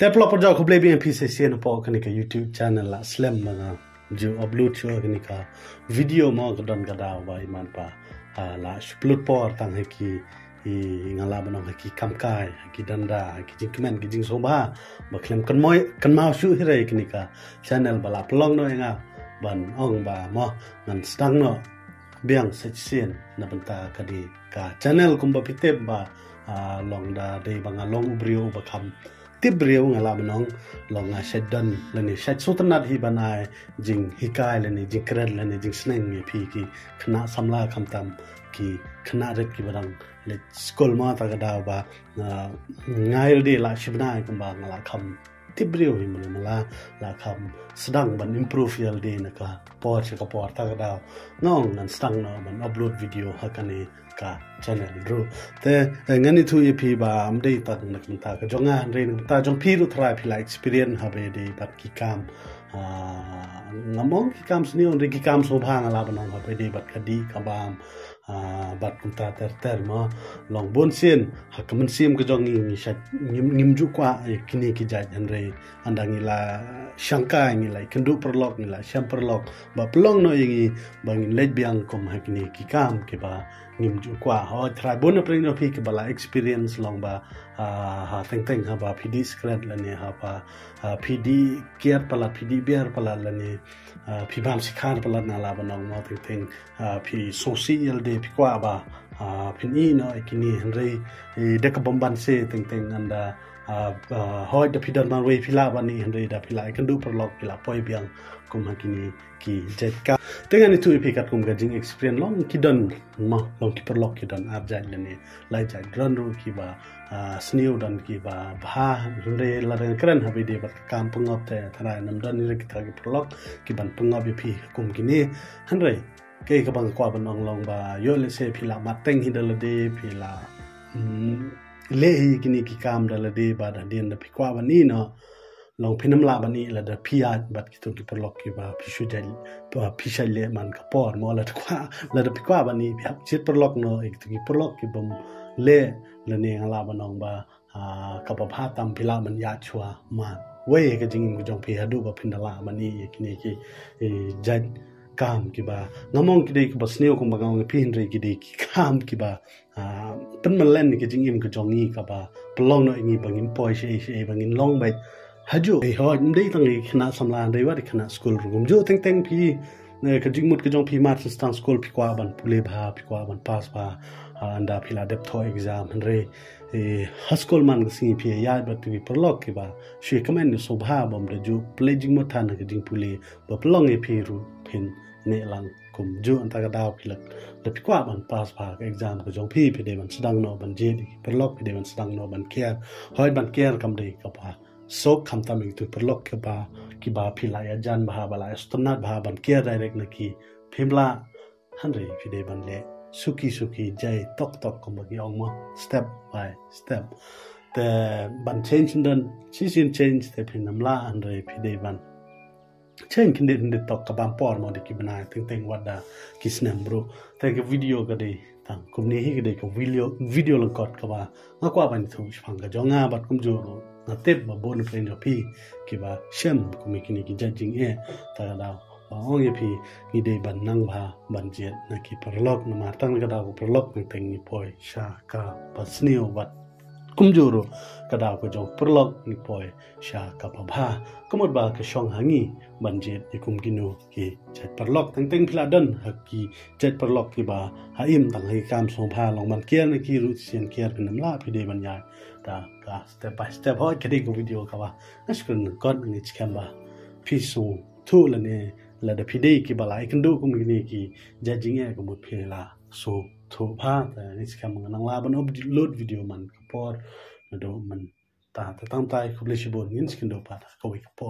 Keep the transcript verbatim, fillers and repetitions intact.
Te paralok parajor, khublei biang ïa phi sa shisien hapoh kane ka YouTube channel. La slem ba nga ju upload shuh kane ka video mo, ka don ka daw ba imat ba, ah, la shu pynlut por tang ha ki, i, nga lah ban ong ha ki kam kai, ha ki danda, ha ki jingkmen, ki jingsngewbha ba khlem kynmaw, kynmaw shuh hi re kane ka channel ba la pynlong noh ïa nga ban ong ba mo ngan sdang noh biang sa shisien na bynta kane ka channel. Kumba phi tip ba, ah, long da dei ba nga long u briew ba kham tip briew, nga lah ban ong long nga shait don lane shait sngewtynnat hi ban ai jinghikai lane jingkren lane jingsneng ïa phi ki khynnah samla, khamtam ki khynnah rit kiba dang leit skul mo. Ta ka daw ba, ah, nga ïa lade la shi bnai kumba nga la kham tip briew hi, mala mala la kham sdang ban improve ïa lade na ka por sha ka por. Ta ka daw nga ong ngan sdang noh ban upload video ha kane ka channel ruh. Te, eh, ngan ïathuh ïa phi ba ym dei tang na ka bynta ka jong nga, hynrei na ka bynta jong phi ruh, tharai phi la experience haba ïadei bad ki kam, ah, ngam ong ki kam sniew, hynrei ki kam sngewbha, nga lah ban ong, haba ïadei bad ka dih ka bam, ah, bad kumta ter ter mo. Long bun sien ha ka mynsiem ka jong ngi, ngi shait, ngim, ngim ju kwah ïa kine ki jait, hynrei ynda ngi la shangkai, ngi la ïakynduh paralok, ngi la shem paralok ba pynlong noh ïa ngi ba ngin leit biang kum ha kine ki kam kiba ngim ju kwah. Hooid, tharai bun na pdeng jong phi kiba la experience long ba, ah, ha teng teng haba phi dih sikret lane haba, ah, phi dih kiad palat, phi dih biar palat lane, ah, phi bam sikhar palat, nga lah ban ong mo, teng teng, ah, phi sngewsih ïa lade, phi kwah ba, ah, phin ïeh noh ïa kine, hynrei, eh, da ka bym banse teng teng ynda, ah, ah, hooid, da phi don marwei phi lah ban ïeh, hynrei da phi la ïakynduh paralok phi la poi biang kum ha kine ki jait kam. Te ngan ïathuh ïa phi katkum ka jing experience, long ki don mo, long ki paralok ki don ar jait lane lai jait, don ruh kiba, ah, sniew, don kiba bha, hynrei lada kren haba ïadei bad ka kam pynngop te tharai ym don hi re kita ki paralok kiban pynngop ïa phi kum kine. Hynrei kaei kaba nga kwah ban ong long ba ïoh lehse phi la mat teng hi da lade, phi la, mm, leh hi kine ki kam da lade, bad hadien da phi kwah ban ïeh noh, long phin ym lah ban ïeh lada phi ïaid bad kito ki paralok kiba phi shu jait, ba phi shait leh man ka por mo. Lada kwah, lada phi kwah ban ïeh, phi hap jied paralok noh ïa kito ki paralok kibym leh, lane nga lah ban ong ba, ah, kaba bha tam phi lah ban ïaid shuwa marwei ka jingim ka jong phi haduh ba phin da lah ban ïeh ïa kine ki, eh, jait kam kiba ngam ong ki dei kiba sniew kumba nga ong ïa phi, hynrei ki dei ki kam kiba, ah, pynmlien ïa ka jingim ka jong ngi, kaba pynlong noh ïa ngi ba ngin poi shaei shaei, ba ngin long beit hajuh. Eh, hooid, ym dei tang ïa ki khynnah samla, hynrei wat ïa ki khynnah skul ruh kumjuh. Teng teng phi, eh, ka jingmut ka jong phi, mar shu sdang skul phi kwah ban pule bha, phi kwah ban pass bha, ah, ynda phi la dep thoh exam, hynrei, eh, ha skul man ka sngi phi ïaid bad kito ki paralok kiba shu ïakmen ïasngewbha, bym da ju pynleit jingmut than ha ka jingpule, ba pynlong ïa phi ruh phin neh lang kumjuh. Ynda ka daw phi la, lada phi kwah ban pass bha ka exam ka jong phi, phi dei ban sdang noh ban jied ïa ki paralok, phi dei ban sdang noh ban care. Hooid, ban care kam dei kaba suk, khamtam ïa kito ki paralok kiba, kiba phi la ïajan bha, ba la ïasngewtynnat bha, ban care direct na ki phim lah. Hynrei phi dei ban leh suki suki, jai tok tok kumba ki ong mo, step by step. Te ban change don shisien change te phin ym lah, hynrei phi dei ban change khyndiat khyndiat tok, ka bam por mo, dei ki bnai teng teng wat da ki snem bro. Te ka video ka dei tang kumne hi, ka dei ka video, video lyngkot kaba nga kwah ban ïathuh shaphang ka jong nga, bad kumjuh ruh nga tip ba bun na pdeng jong phi kiba shem kum ïa kine ki jait jingeh. Ta ka daw ba ong ïa phi, ngi dei ban nang bha ban jied na ki paralok, namar tang ka daw ka paralok teng teng ngi poi sha kaba sniew, bad kumjuh ruh ka daw ka jong paralok ngi poi sha kaba bha. Ka mut ba ka shong ha ngi ban jied ïa kum kino ki jait paralok. Teng teng phi la don ha ki jait paralok kiba ha im tang ha ki kam sngewbha, long ban care na ki ruh shisien care phin ym lah, phi dei ban ïaid da ka step by step. Hooid, ka dei ka video kaba nga shu kren lyngkot, nga ngeit skhem ba phi sngewthuh, lane lada phi dei kiba la ïakynduh kum kine ki jait jingeh, ka mut phi la sngewthuh bha. Te nga ngeit skhem nga nang lah ban upload video man ka por, naduh mynta. Te tang tai, khublei shibun, ngin sa ïakynduh pat ha kawei ka por.